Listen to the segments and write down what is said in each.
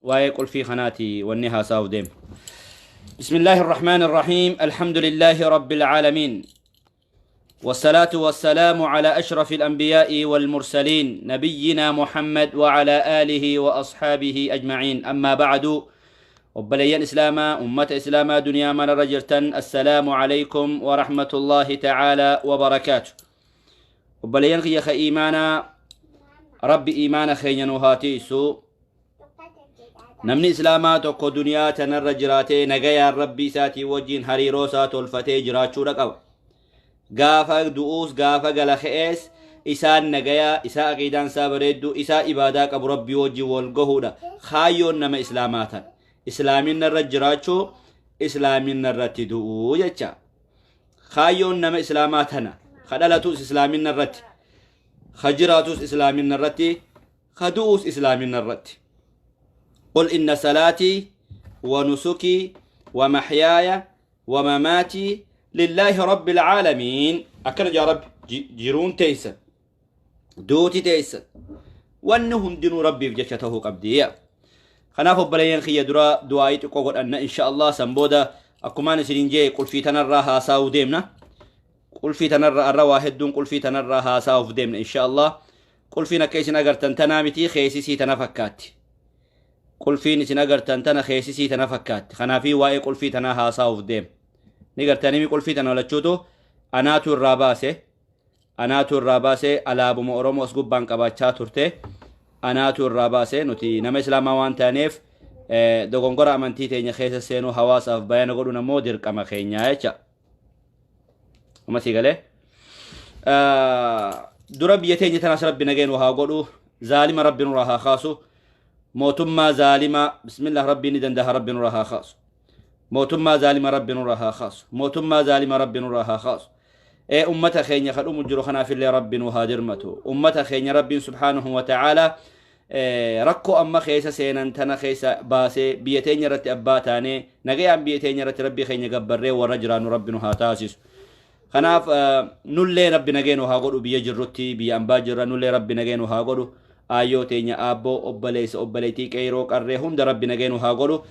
Waa'ee qulfii kanaati wanni haasaa'uuf deemu. بسم الله الرحمن الرحيم، الحمد لله رب العالمين، والصلاة والسلام على أشرف الأنبياء والمرسلين، نبينا محمد وعلى آله وأصحابه أجمعين، أما بعد. Obboleeyyan Islaamaa، ummata Islaamaa duniyaa mararra jirtan، السلام عليكم ورحمة الله تعالى وبركاته. Obboleeyyan kiyya ka iimaanaa، Rabbi iimaana keenya nu haa tiisu. Namni Islaamaa tokko duniyaa tanarra jiraatee nagayaan Rabbii isaatii wajjin hariiroo isaa tolfatee jiraachuudha qaba. Gaafa du'uus, gaafa gala ka'ees, isaan nagayaa isaa, aqiidaan isaa bareedduu isaa, ibaadaa qabu Rabbii wajjin wal gahuudha kaayyoon nama Islaamaa tan. Islaaminna irra jiraachuu, islaaminna irratti du'uu jecha kaayyoon nama Islaamaa tana. Ka dhalatus islaaminna irratti, ka jiraatus islaaminna irratti, ka du'uus islaaminna irratti. قل إن صلاتي ونسكي ومحياي ومماتي لله رب العالمين. Akkana jaa Rabbi: jiruun teeysan, duuti teeysan, wanni hundinuu Rabbiif jecha tahuu qabdiya. Kanaaf obboleeyyan kiyya, dura du'aayii xiqqoo godhanna insha Allah. San booda akkumaan isiniin jee qulfii tanarraa haasa'uu deemna. Qulfii tanarraa arra waa hedduun qulfii tanarraa haasa'uuf deemna insha Allah. Qulfiin akka isin agartan tanaa miti, keesisii tana fakkaatti. Qulfiin isin agartan tana keesisii tana fakkaatti. Kanaafii waa'ee qulfii tanaa haasa'uuf deema. Ni gartanii, qulfii tana lachuutu anaatu irraa baase. Anaatu irraa baase. Alaabuma Oromoo as gubbaan qabaachaa turte anaatu irraa baase. Nuti nama Islaamaa waan taaneef dogongora amantii teenya keessa seenuu hawaasaaf bayana godhuun ammoo dirqama keenyaa jecha. Amma sii galee, dura biyya teenya tanaas Rabbi nageen haa godhu, zaalima Rabbi nurraa haa kaasu, mootummaa zaalima. Bismillah, Rabbi ni danda'a, Rabbi nurraa haa kaasu mootummaa zaalima, Rabbi nurraa haa kaasu mootummaa zaalima, Rabbi nurraa haa kaasu. Ee ummata keenya ka dhumu jiru kanaafillee Rabbi nu haa dirmatu. Ummata keenya Rabbiin سبحانه وتعالى rakkoo amma keessa seenan tana keessa baasee biyya teenya irratti abbaa taanee nagayaan biyya teenya irratti Rabbii keenya gabbarree warra jiraannu Rabbi nu haa taasisu. Kanaaf nullee Rabbi nagee nu haa godhu. Biyya jirrutti, biyya ambaa jirra, nullee Rabbi nagee nu haa godhu. Aayyoo teenya, aabboo, obboleessa, obboleettii, qeeroo, qarree hunda Rabbi nagee nu haa godhu.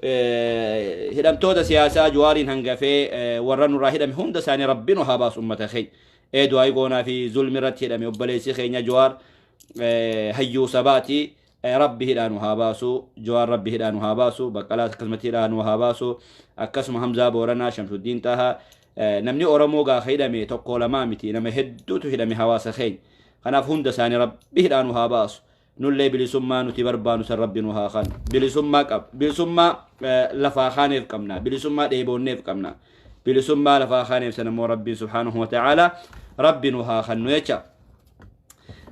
Hidhamtoota siyaasaa Jawaariin hangafee warra nurraa hidhame hunda isaanii Rabbi nu haa baasu. Ummata keenya ee du'aa goonaa fi zulmi irratti hidhame obboleessi keenya Jawaar hayyuu sabaati. Rabbi hidhaa nu haa baasu. Jawaar Rabbi hidhaa nu haa baasu. Baqqalaas akkasumatti hidhaa nu haa baasu. Akkasuma Hamzaa Booranaa, Shamsuddiin Xahaa. Namni Oromoo gaafa hidhame tokko lamaa miti, nama hedduutu hidhame hawaasa keenya. Kanaaf hunda isaanii Rabbi hidhaa nu haa baasu. Nullee bilisummaa nuti barbaanu san Rabbi nu haa kanu. Bilisummaa qab, bilisummaa lafaa kaaneef qabna, bilisummaa dheeboonneef qabna. Bilisummaa lafaa kaaneef san immoo Rabbiin سبحانه وتعالى Rabbi nu haa kannu jecha.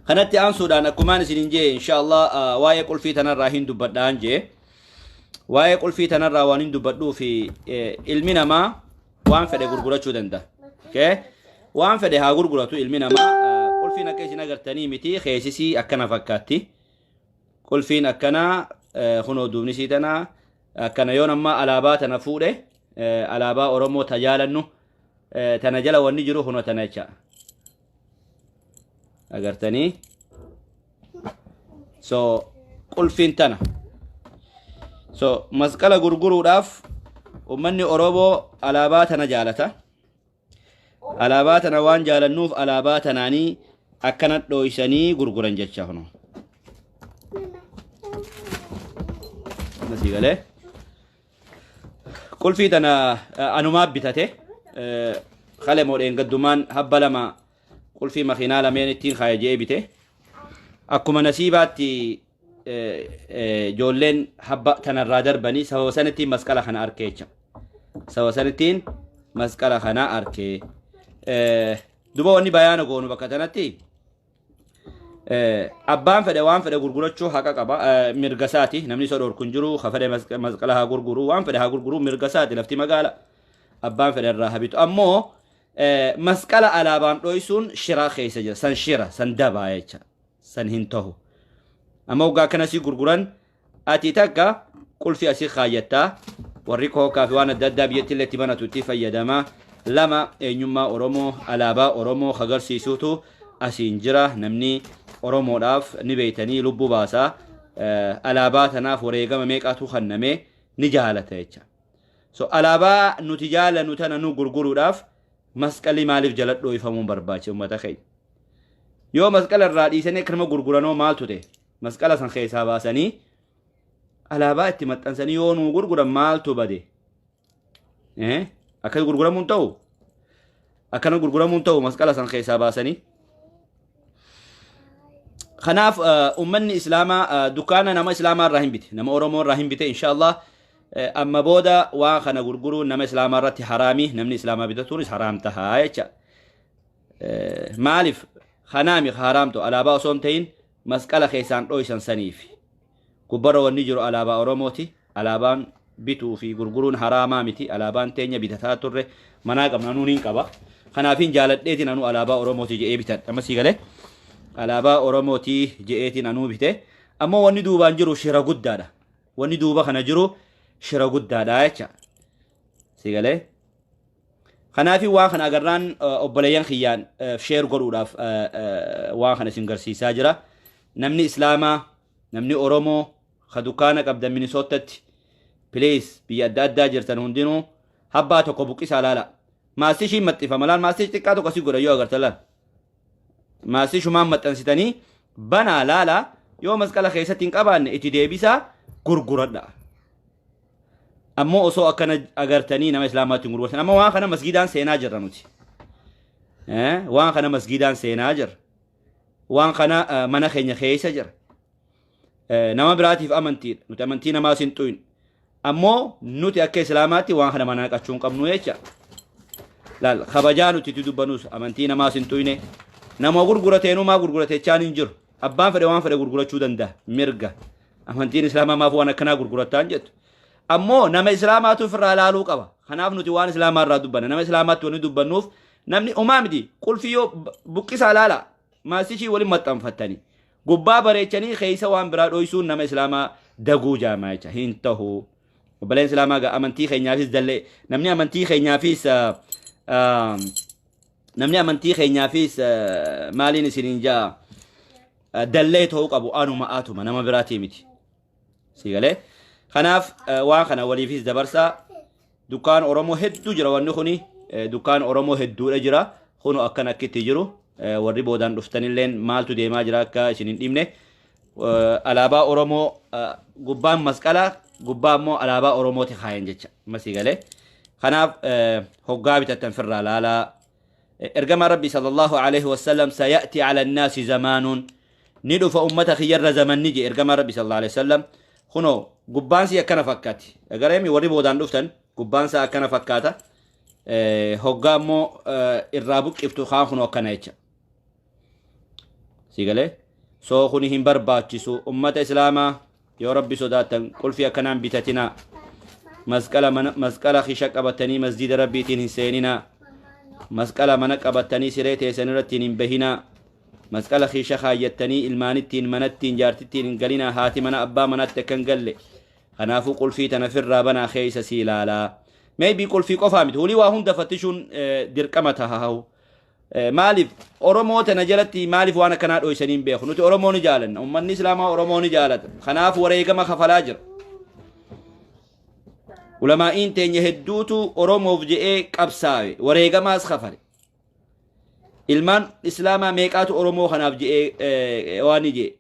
Kanatti aansuudhaan akkumaan isinin jee insha Allah waa'ee qulfii tanarraa hin dubbadhaan jee. Waa'ee qulfii tanarraa waan hin dubbadhuu fi ilmi namaa waan fedhe gurgurachuu danda'a. Okay? Waan fedhe haa gurguratu ilmi namaa. Qulfiin akka isin agartanii miti, keesisii akkana fakkaatti. Qulfiin akkana kunoo duubni sii tana akkana. Yoon amma alaabaa tana fuudhe, alaabaa Oromoo tajaalannu tana jala wanni jiru kunoo tana jecha. Agartanii? So qulfiin tana. So masqala gurguruudhaaf ummanni Oromoo alaabaa tana jaalata. Alaabaa tana waan jaalannuuf alaabaa tanaanii akkana dhooysanii gurguran jecha kunoo. Masii galee. Qulfii tana anumaa bitate. Kale moodheen gaddumaan habba lama qulfii makiinaa lameen ittiin kaaya jee bite. Akkuma nasiibaatti ijoolleen habba tanarraa darbanii sababa sanittiin masqala kana arkee jecha. Sababa sanittiin masqala kana arkee. Duba wanni bayaana goonu bakka tanatti abbaan fedhe waan fedhe gurgurachuu haqa qaba, mirga isaati. Namni isa dhorku hin jiru. Ka fedhe masqala haa gurguru, waan fedhe haa gurguru, mirga isaati. Lafti magaala, abbaan fedhe irraa haa bitu. Ammoo masqala alaabaan dhoysuun shiraa keessa jira. San shira, san dabaa jecha, san hin tahu. Amma waggaa akkanasii gurguran, ati takka qulfii asii kaayyattaa, warri kookaa fi waan adda addaa biyyatti illee itti banatu itti fayyadama. Lama, eenyummaa Oromoo, alaabaa Oromoo agarsiisuutu asiin jira. Namni Oromoodhaaf ni beeytanii lubbuu baasaa. Alaabaa tanaaf wareegama meeqaatu kenname ni jaalata jecha. So alaabaa nuti jaalannu tana nu gurguruudhaaf masqalli maaliif jala dhooyfamuun barbaachise uummata keenya? Yoo masqala irraa dhiisanii akkanuma gurguranoo maaltu ta'e? Masqala san keessaa baasanii alaabaa itti maxxansanii yoo nu gurguran maaltu bade? Akkas gurguramuun ta'u? Akkana gurguramuun ta'u masqala san keessaa baasanii? Kanaaf uummanni islaamaa dukkaana nama islaamaa irraa hin bite, nama Oromoo irraa hin bite. Inshaallah amma booda waan kana gurguruun nama islaamaa irratti haraami, namni islaamaa bitatuunis haraam tahaa jecha. Maaliif kanaami haraam ta'u? Alaabaa osoo hin ta'in masqala keessaan dhoysan saniif. Gubbarra wanni jiru alaabaa Oromooti. Alaabaan bituu fi gurguruun haraamaa miti. Alaabaan teenya bitataa turre, manaa qabna, anuun hin qaba. Kanaafin jaaladheetiin anuu alaabaa Oromooti je'ee bitadha. Amma sii galee, alaabaa Oromooti je'eetiin anuu bite. Ammoo wanni duubaan jiru shira guddaadha. Wanni duuba kana jiru shira guddaadha jecha. Sii galee. Kanaafin waan kana agarraan obboleeyyan kiyyaan share godhuudhaaf waan kana isin garsiisaa jira. Namni Islaamaa, namni Oromoo ka dukkaana qabdan Minisoottatti, please, biyya adda addaa jirtan hundinuu habbaa tokko buqqisaa laala. Maastishiin maxxifama laal, maastish xiqqaa tokko asii godha yoo agartan laal. Maastishumaan maxxansitanii banaa laala, yoo masqala keessatti hin qabaanne itti deebisaa gurguradha. Ammoo osoo akkana agartanii nama islaamaatti hin gurguratan. Amma waan kana masgiidaan seenaa jirra nuti. Waan kana masgiidaan seenaa jirra. Waan kana mana keenya keessa jira. Nama biraatiif amantiidha. Nuti amantii namaas hin xuyin. Ammoo nuti akka islaamaatti waan kana mana naqachuu hin qabnu jecha. Laal, kabajaa nuti itti dubbanus amantii namaas hin xuyne. Nama gurgurateenuu maa gurguratechaan hin jiru. Abbaan fedhe waan fedhe gurgurachuu danda'a. Mirga. Amantiin islaamaa maaf waan akkanaa gurgurattaan jettu. Ammoo nama islaamaatu ofirraa ilaaluu qaba. Kanaaf nuti waan islaamaa irraa dubbanna. Nama islaamaatti wanni dubbannuuf namni homaa miti. Qulfii yoo buqqisaa ilaala. Maastishii waliin maxxanfattanii. Gubbaa bareechanii keessa waan biraa dhoysuun nama islaamaa daguu jaamaa jecha hin ta'u. Obboleen islaamaa gaa amantii keenyaafis dallee namni amantii keenyaafis maaliin isiniin jaa dallee ta'uu qabu anuma atuma nama biraatii miti. Si galee? Kanaaf waan kana waliifis dabarsaa. Dukkaan Oromoo hedduu jira, wanni kuni dukkaan Oromoo hedduudha jira. Kunu akkan akkitti jiru, warri boodaan dhuftanilleen maaltu deemaa jira akka isin hin dhibne. Alaabaa Oromoo gubbaan masqala, gubbaa immoo alaabaa Oromooti kaayan jecha. Masii galee. Kanaaf hoggaa bitattan firraa laalaa. Ergamaa Rabbi sallallahu alaihi wasallam, "Saya'ti ala annaasi zamaanun," ni dhufa ummata kiyyarra zamanni je ergamaa Rabbi sallallahu alaihi wasallam. Kunoo gubbaan si akkana fakkaati. Agareemi warri boodaan dhuftan, gubbaan isaa akkana fakkaata. Hoggaa immoo irraa buqqiftu kaan kunoo akkana jecha. Si galee? Soo kuni hin barbaachisu. Ummata islaamaa, yoo Rabbi sodaattan qulfii akkanaan bitatinaa. Masqala mana, masqala kisha qabatanii masjida Rabbiitiin hin seeninaa. Masqala mana qabatanii siree teessan irratti hin bahinaa. Masqala kiisha kaayyattanii ilmaanittiin manattiin jaartittiin hin galinaa, haati mana abbaa manatti akka hin galle. Kanaafuu qulfii tana firraa banaa keessa sii ilaalaa. Maybe qulfii qofaa miti. Hulii waa hunda fattishuun dirqama taha hahu. Maaliif Oromoo tana jalatti maaliif waan akkanaa dhoysanii hin beeku. Nuti Oromoo ni jaalanna. Uummanni Islaamaa Oromoo ni jaalata. Kanaaf wareegama kafalaa jira. Ulamaa'iin teenya hedduutu Oromoof je'ee qabsaawe. Wareegamaas kafale. Ilmaan Islaamaa meeqaatu Oromoo kanaaf je'ee waan ni je'e.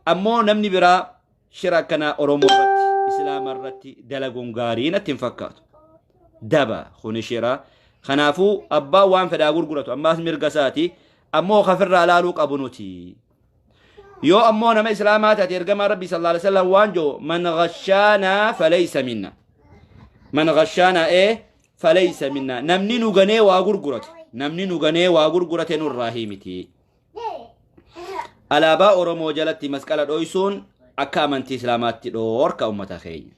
Ammoo namni biraa shira akkanaa Oromoo irratti, Islaama irratti dalaguun gaarii natti hin fakkaatu. Daba kuni shira. Kanaafuu abbaan waan fedhaa gurguratu ammaas mirga isaati. Ammoo kafirraa laaluu qabu nuti. Yoo ammoo nama Islaamaa taate, ergamaa Rabbii sallallahu alaihi wasallam waan jiru, "Man ghashaanaa falaysa minna." "Man ghashaanaa falaysa minna." Namni nu ganee waa gurgurate. Namni nu ganee waa gurgurate nurraa himiti. Alaabaa Oromoo jalatti masqala dhoysuun akka amantii Islaamaatti dhoorka ummata keenya.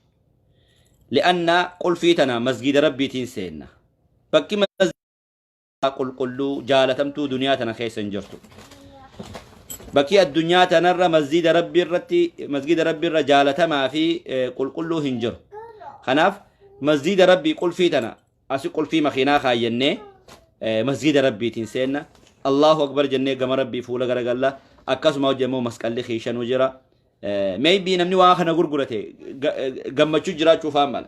Li'anna qulfii tana masgiida Rabbiitiin seenna. Bakki masgiida qulqulluu jaalatamtuu duniyaa tana keessa hin jirtu. Bakki addunyaa tanarra masgiida Rabbii irratti, masgiida Rabbii irra jaalatamaa fi qulqulluu hin jiru. Kanaaf masgiida Rabbii qulfii tana asi qulfii makiinaa kaayyannee masgiida Rabbiitiin seenna. Allahu akbar jennee gama Rabbii fuula garagalla. Akkasuma hojii immoo masqalli kiishanuu jira. Maybe namni waan kana gurgurate gammachuu jiraachuu faan mala.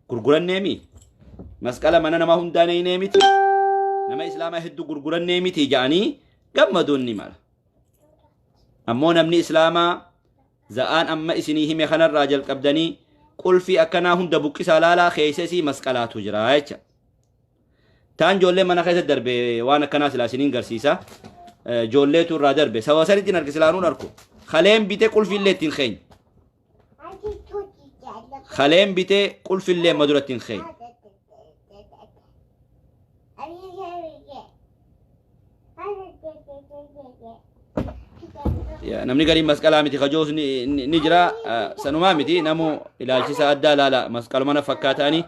Gurgurannee mi? Masqala mana namaa hundaa neeynee miti. Nama islaamaa hedduu gurgurannee miti ja'anii gammaduun ni mala. Ammoo namni islaamaa za'aan amma isinii hime kanarraa jalqabdanii qulfii akkanaa hunda buqqisaa laalaa keessa isii masqalaatu jira jecha. Taan ijoollee mana keessa darbe waan akkanaa silaa isiniin garsiisa. Ijoolleetu irraa darbe. Sababa sanitti hin arge silaanuun arku. Kaleen bitee qulfiillee ittiin keenya. Kaleen bitee qulfillee amma duratti hin keenya. Namni gariin masqalaa miti kajoos ni jira sanumaa miti namu ilaalchisa addaa laala masqaluma na fakkaataani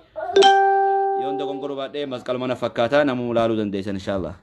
yoon dogongoruu baadhee masqaluma na fakkaataa namuu laaluu dandeessan inshaallah.